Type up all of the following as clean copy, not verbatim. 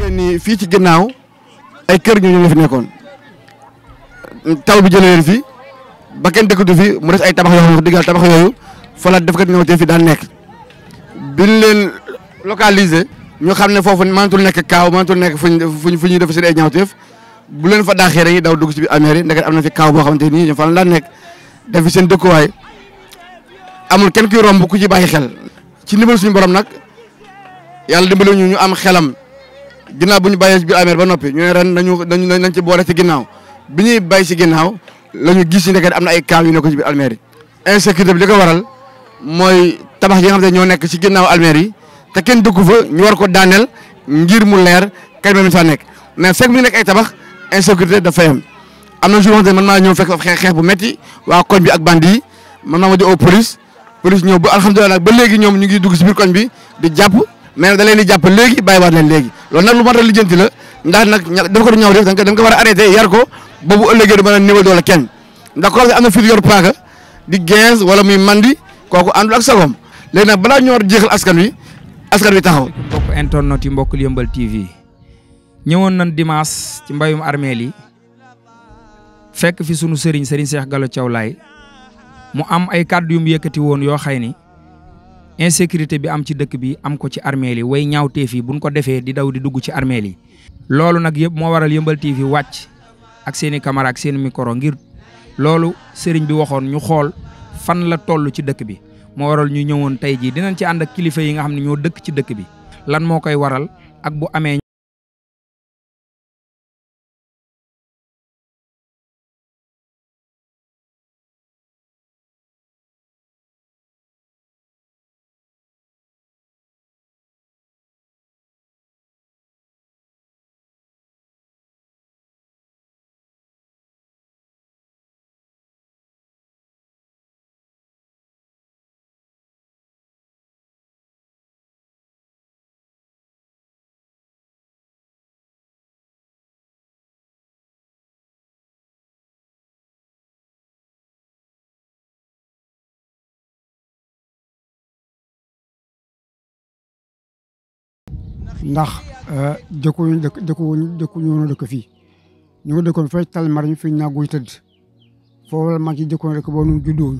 ni fii ci ginnaaw ay kër ñu fi nekkoon taw bi jëlee leen fi ba kenn dëkkatu fi mu des ay tabax yoo xam ne diggal tabax yooyu fa la def kat ñëwatee fi daan nekk biñ leen localiser ñu xam ne foofu mënatul nekk kaaw mënatul nekk fu ñuy def seen ay ñaawteef bu leen fa daaxee rek daw dugg ci biir almeer yi ndeket am na fi kaaw boo xamante ni ñu fa la daan nekk def fi seen dëkkuwaay amul kenn kuy romb ku ci bàyyi xel ci ndimbal suñu borom nag yàlla dimbali ñu am xelam ginnaaw bu ñu bàyyee ci biir almeer ba noppi ñu ne ren nañ ci boole ci ginnaaw bi ñuy bàyyi ci ginnaaw la ñu gis ni ndeket am na ay kaaw yu nekk ci biir almeer yi insécurité bi li ko waral mooy tabax yi nga xam ne ñoo nekk ci ginnaaw almeer yi te kenn dëkku fa ñu war ko daaneel ngir mu leer kañ ma fa nekk mais fekk mi nekk ay tabax insécurité dafay am na jour man maa ñëw fekk xeex bu metti waa koñ bi ak bandi yi man maa ma di au police ñëw ba alhamdulilah nag ba léegi ñoom ñu ngi dugg ci biir koñ bi di jàpp mais da leen di jàpp léegi bàyyiwaat leen léegi loolu nag lu mat a lijjanti la ndax nag dafa ko du ñaaw def da nga ko war a arrêté yar ko ba bu ëllëgee du mën a néewal doole kenn ndax ko am na fi yor paaka di 15 wala muy mandi kooku àndul ak sagom léegi nag balaa ñu war a jeexal askan wi taxaw. mbokk internet yi mbokk Yeumbeul TV ñëwoon nañ dimanche ci mbayum armeel yi fekk fi sunu sëriñ Cheikh Gallo Thiaw Laye mu am ay kàddu yu mu yëkkati woon yoo xëy ni insécurité bi am ci dëkk bi am ko ci armeel yi way ñaawteef yi buñ ko defee di daw di dugg ci armeel yi loolu nag yëpp moo waral Yeumbeul TV wàcc ak seeni caméra ak seeni micro ngir loolu sëriñ bi waxoon ñu xool fan la toll ci dëkk bi moo waral ñu ñëwoon tey jii dinañ ci ànd ak kilifa yi nga xam ne ñoo dëkk ci dëkk bi lan moo koy waral ak bu amee ndax dëkkuñu woon dëkk fii ñu ngi dëkkoon fay Talmar ñu fi ñu naa guy tëdd foofu la mag yi dëkkoon rek boo nu juddoo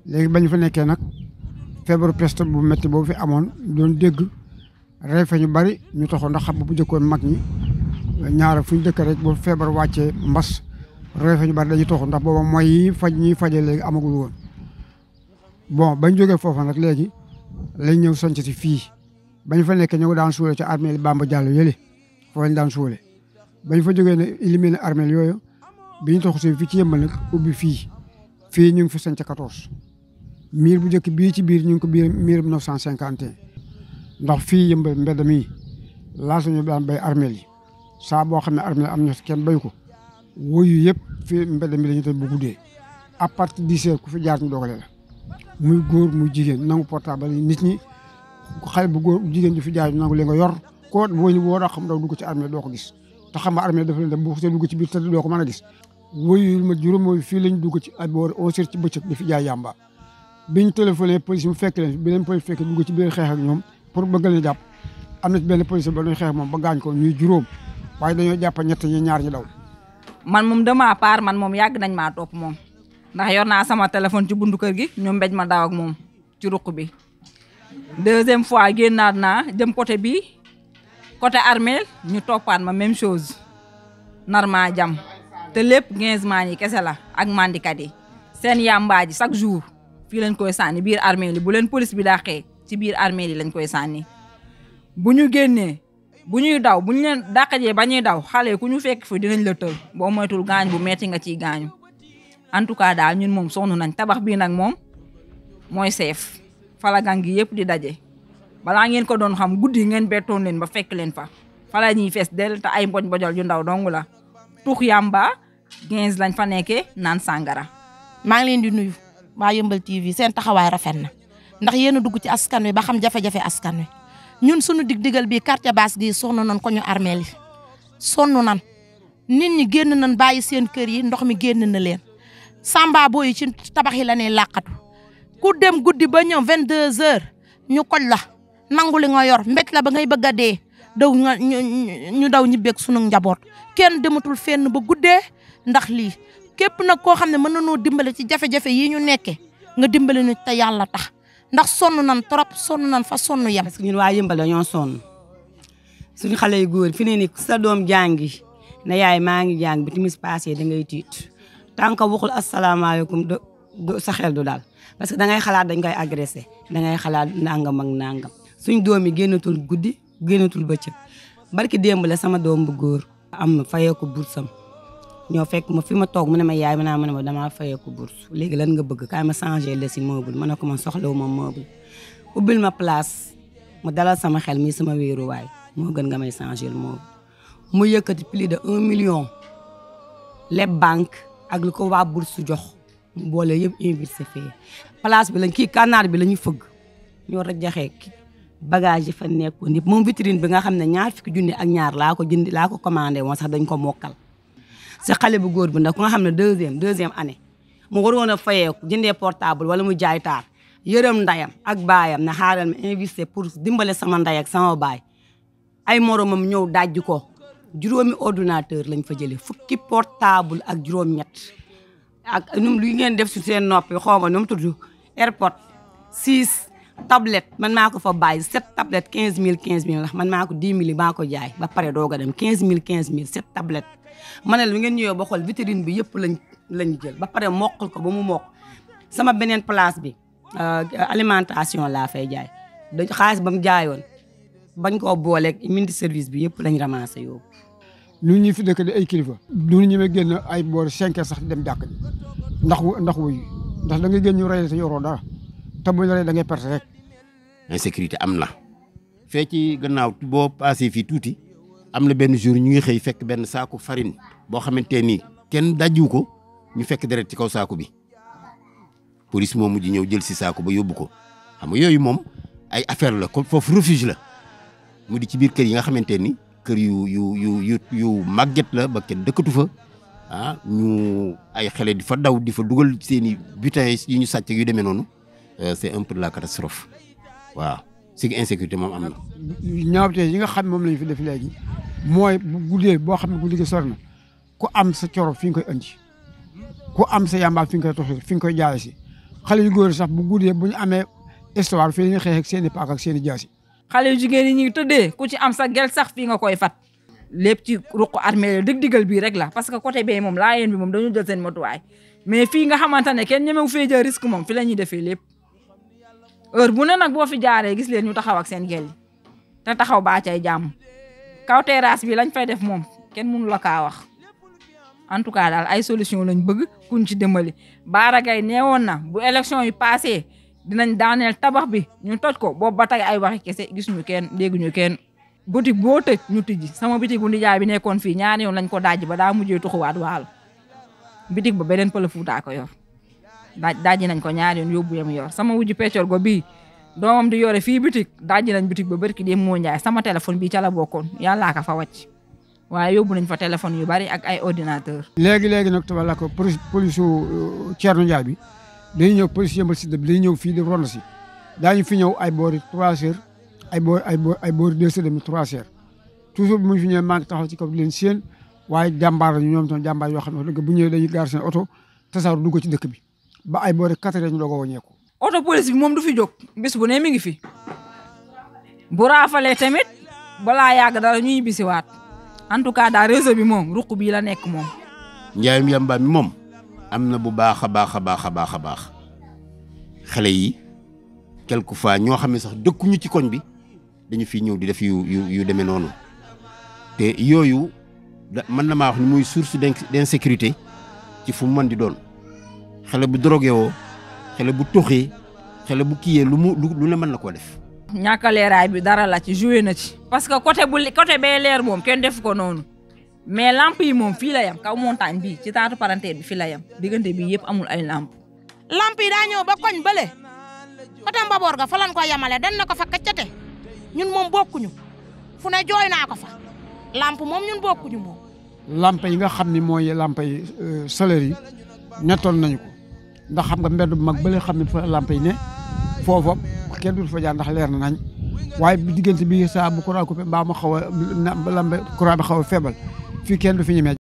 léegi bañ fa nekkee nag feebaru peste bu métti boobu fi amoon doon dégg rey fa ñu bari ñu taxoon ndax xam bu jëkkoon mag ñi ñaara fu ñu dëkk rek bu feebar wàccee mbas rey fa ñu bari dañuy taxoon ndax booba mooy yi ñuy fajee léegi amagul woon bon bañ jógee foofa nag léegi lañ ñëw sanc si fii bañ fa nekkee ñu ngi daan suule ci armeel Bamba Diallo yële foofu lañ daan suule bañ fa jógee ne éliminer armeel yooyu bi ñu taxu si fii ci Yeumbeul nag ubbi fii ñu ngi fi sanc 14 miir bu njëkk bii ci biir ñu ngi ko biir miir 1951 ndax fii Yeumbeul mbedd mii laata ñu daan béy armeel yi saa boo xam ne armeel am na kenn béy ko woyu yëpp fii mbedd mi la ñu tëdd bu guddee à partir de 10 heures ku fi jaar ñu dogale la muy góor muy jigéen nangu portable yi nit ñi xale bu góor jigéen ji fi jaar nangu li nga yor ko woo daa xam daw dugg ci armée doo ko gis te xam nga armée dafa leen dem bu xasee dugg ci biir tëdd doo ko mën a gis woyu ma juróom mooy fii lañ dugg ci ay boor 11 heures ci bëccëg di fi jaay yàmba biñ téléphoné police mu fekk leen bi leen police fekk dugg ci biir xeex ak ñoom pour bëgg leen jàpp am na ci benn police ba doon xeex moom ba gaañ ko ñuy juróom waaye dañoo jàpp ñett ñi ñaar ñi daw man moom dama part man moom yàgg nañ maa topp moom ndax yor naa sama téléphone ci buntu kër gi ñu mbéj ma daw ak moom ci ruq bi deuxième fois génnaat naa jëm côté bi côté armeel ñu toppaat ma même chose nar maa jam te lépp 15 maa yi kese la ak mandikat yi seen yàmbaa ji chaque jour fii lañ koy sànni biir armeel yi bu leen police bi dàqee ci biir armeel yi lañ koy sànni bu ñu génnee bu ñuy daw bu ñu leen dàqajee ba ñuy daw xale ku ñu fekk fi dinañ la tël boo moytul gaañ bu metti nga ciy gaañu en tout cas daal ñun moom sonn nañ tabax bii nag moom mooy seef fala gang gi yëpp di daje balaa ngeen ko doon xam guddi ngeen bettoon leen ba fekk leen fa fala ñuy fees del te ay mboj mbojol yu ndaw dong la tux yamba 15 lañ fa nekkee naan sàngara. maa ngi leen di nuyu waa Yeumbeul TV seen taxawaay rafet na ndax yéen a dugg ci askan wi ba xam jafe-jafe askan wi ñun suñu dig-digal bii quartier basse gi sonn nañ ko ñu armeel yi sonn nan nit ñi génn nañ bàyyi seen kër yi ndox mi génn na leen samba booy yi ci tabax yi la ne làqatu ku dem guddi ba ñëw 22 heures ñu koj la nangu li nga yor mbéj la ba ngay bëgg a dee daw ñu daw ñibbeeg sunu njaboot kenn dematul fenn ba guddee ndax lii képp nag koo xam ne mën nañoo dimbale ci jafe-jafe yi ñu nekkee nga dimbale ñu te yàlla tax ndax sonn nan trop sonn nan fa sonn yem. parce que ñun waa Yeumbeul dañoo sonn suñu xale yu góor fi ne ni sa doom jàngi ne yaay maa ngi jàng bi timis passé da ngay tiit tant que waxul asalaamaaleykum do sa xel du daal parce que da ngay xalaat dañ koy agressé da ngay xalaat nangam ak nangam suñ doom yi génnatul guddi génnatul bëccëg barki démb la sama doom bu góor am fayeeku bursam ñoo fekk ma fi ma toog mu ne ma yaay ma ne ma damaa fayeeku bourse léegi lan nga bëgg kaay ma changé la si meuble ma ne ko man soxlawu ma meuble ubbil ma place mu dalal sama xel mi sama wéeruwaay moo gën nga may changé le meuble mu yëkkati plus de 1 million leb banque ak lu ko waa bourse jox mu boole yëpp investir fee place bi lañ kii kànnaar bi la ñu fëgg ñoo rajaxee bagage yi fa nekkoon yëpp moom vitrine bi nga xam ne ñaar fukki junni ak ñaar laa ko commandé woon sax dañ ko mokkal si xale bu góor bi ndax ku nga xam ne deuxième année mu waroon a fayeeku jëndee portable wala mu jaay taar yërëm ndayam ak baayam na xaaral ma investir pour dimbale sama nday ak sama baay ay moromam ñëw dajji ko juróomi ordinateur lañ fa jëlee fukki portable ak juróom-ñett ak num lu ngeen def si seen noppi xaw ma nu mu tudd airpod 6 tablette man maa ko fa bàyyi 7 tablette 15000 la man maa ko 10000 maa ko jaay ba pare doog a dem 15000 7 tablette ma ne la ngeen ñëwee ba xool vitrine bi yëpp lañ jël ba pare mokkal ko ba mu mokk sama beneen place bi alimentation laa fay jaay da xaalis ba mu jaayoon bañ koo booleeg mindi service bi yëpp lañ ramassé yóbbu. ñun ñi fi dëkk di ay kilifa. duñu ñemee génn ay boor 5 heures sax dem jàkk ji ndax wuyu ndax da ngay génn ñu rey te yoroo dara te buñ la rey da ngay perte rek. insécurité am na. fee ci gannaaw boo passé fii tuuti am na benn jour ñu ngi xëy fekk benn saaku farine boo xamante ni kenn dajjiw ko ñu fekk deret ci kaw saaku bi police moo mujj ñëw jël si saaku ba yóbbu ko xam nga yooyu moom ay affaire la ko foofu refuge la mu di ci biir kër yi nga xamante ni kër yu màgget la ba kenn dëkkatu fa ah ñu ay xale di fa daw di fa dugal seen i butin yi ñu sàcc yu demee noonu c'est un peu la catastrophe waaw si insécurité moom am na. ñaawtee yi nga xam moom lañu fi def léegi mooy bu guddee boo xam ne guddi gi sori na ku am sa coro fi nga koy andi ku am sa yamba fi nga koy toxi fi nga koy jaay si xale yu góor sax bu guddee bu ñu amee histoire fii la ñuy xeex ak seen i paak ak seen i jaasi. xale yu jigéen yi ñuy tëddee ku ci am sa gel sax fii nga koy fat lépp ci ruq armée la dig-digal bii rek la parce que côté bee moom laa yéen bi moom dañu jël seen matuwaay mais fii nga xamante ne kenn ñemewu fee jël risque moom fi la ñuy defee lépp heure bu ne nag boo fi jaaree gis leen ñu taxaw ak seen gel yi te taxaw baa cay jàmm kaw terrasse bi lañ fay def moom kenn mënu la kaa wax en tout cas daal ay solution lañ bëgg kuñ ci dimbali Bara Gaye neewoon na bu élection yi passé dinañ daaneel tabax bi ñu toj ko boobu ba tey ay waxi kese gisuñu kenn dégguñu kenn boutique boo tëj ñu tijji sama boutique bu ndijaay bi nekkoon fii ñaari yoon lañ ko dajji ba daa mujjee tuxuwaat waalo boutique ba beneen pël Fuuta ko yor dajji nañ ko ñaari yoon yóbbu yam yor sama wujju peccor go bii doomam di yore fii boutique dajji nañ boutique ba barki dem moo njaay sama téléphone bii ca la bokkoon yàllaa ka fa wàcc waaye yóbbu nañ fa téléphone yu bari ak ay ordinateur léegi nag tabala ko police Thierno Ndiaye bi dañuy ñëw police Yeumbeul Sud bi dañuy ñëw fii di ronda si daañu fi ñëw ay boori 3 heures ay boori 2 heures demi 3 heures toujours bu ñu fi ñëwee maa ngi taxaw ci kaw di leen séen waaye jàmbaar lañu ñoom tam jàmbaar yoo xam ne bu ñëwee dañuy gaar seen oto tasaaru dugg ci dëkk bi ba ay boori 4 heures ñu doog a wàññeeku. oto police bi moom du fi jóg bis bu ne mi ngi fi bu raafalee tamit balaa yàgg dara ñuy bisiwaat en tout cas daal réseau bi moom ruq bii la nekk moom. njaayum yamba mi moom am na bu baax a baax xale yi quelquefois ñoo xam ne sax dëkkuñu ci koñ bi dañu fi ñëw di def yu demee noonu te yooyu mën na maa wax ni muy source d'insécurité ci fu mu mën di doon xale bu drogué woo xale bu toxee xale bu kiyee lu ne mën na koo def. ñàkk a leeraay bi dara la ci joué na ci. parce que côté bee leer moom kenn def ko noonu mais lamp yi moom fii la yam kaw montagne bi ci taatu parenté bi fii la yam diggante bi yëpp amul ay lamp. lamp yi daa ñëw ba koñ bële côté Mbaboor ga fa lañ ko yemale dan na ko fa kaccate ñun moom bokkuñu fu ne jooy naa ko fa lamp moom ñun bokkuñu moom. lamp yi nga xam ni mooy lamp yi solaire yi nettoon nañu ko ndax xam nga mbedd bu mag bële xam ne fa lamp yi ne foofa kenn du fa jaar ndax leer na nañ waaye bi diggante bi saa bu courant coupé mbaa mu xaw a lambe courant bi xaw a feebal fii kenn du fi ñemee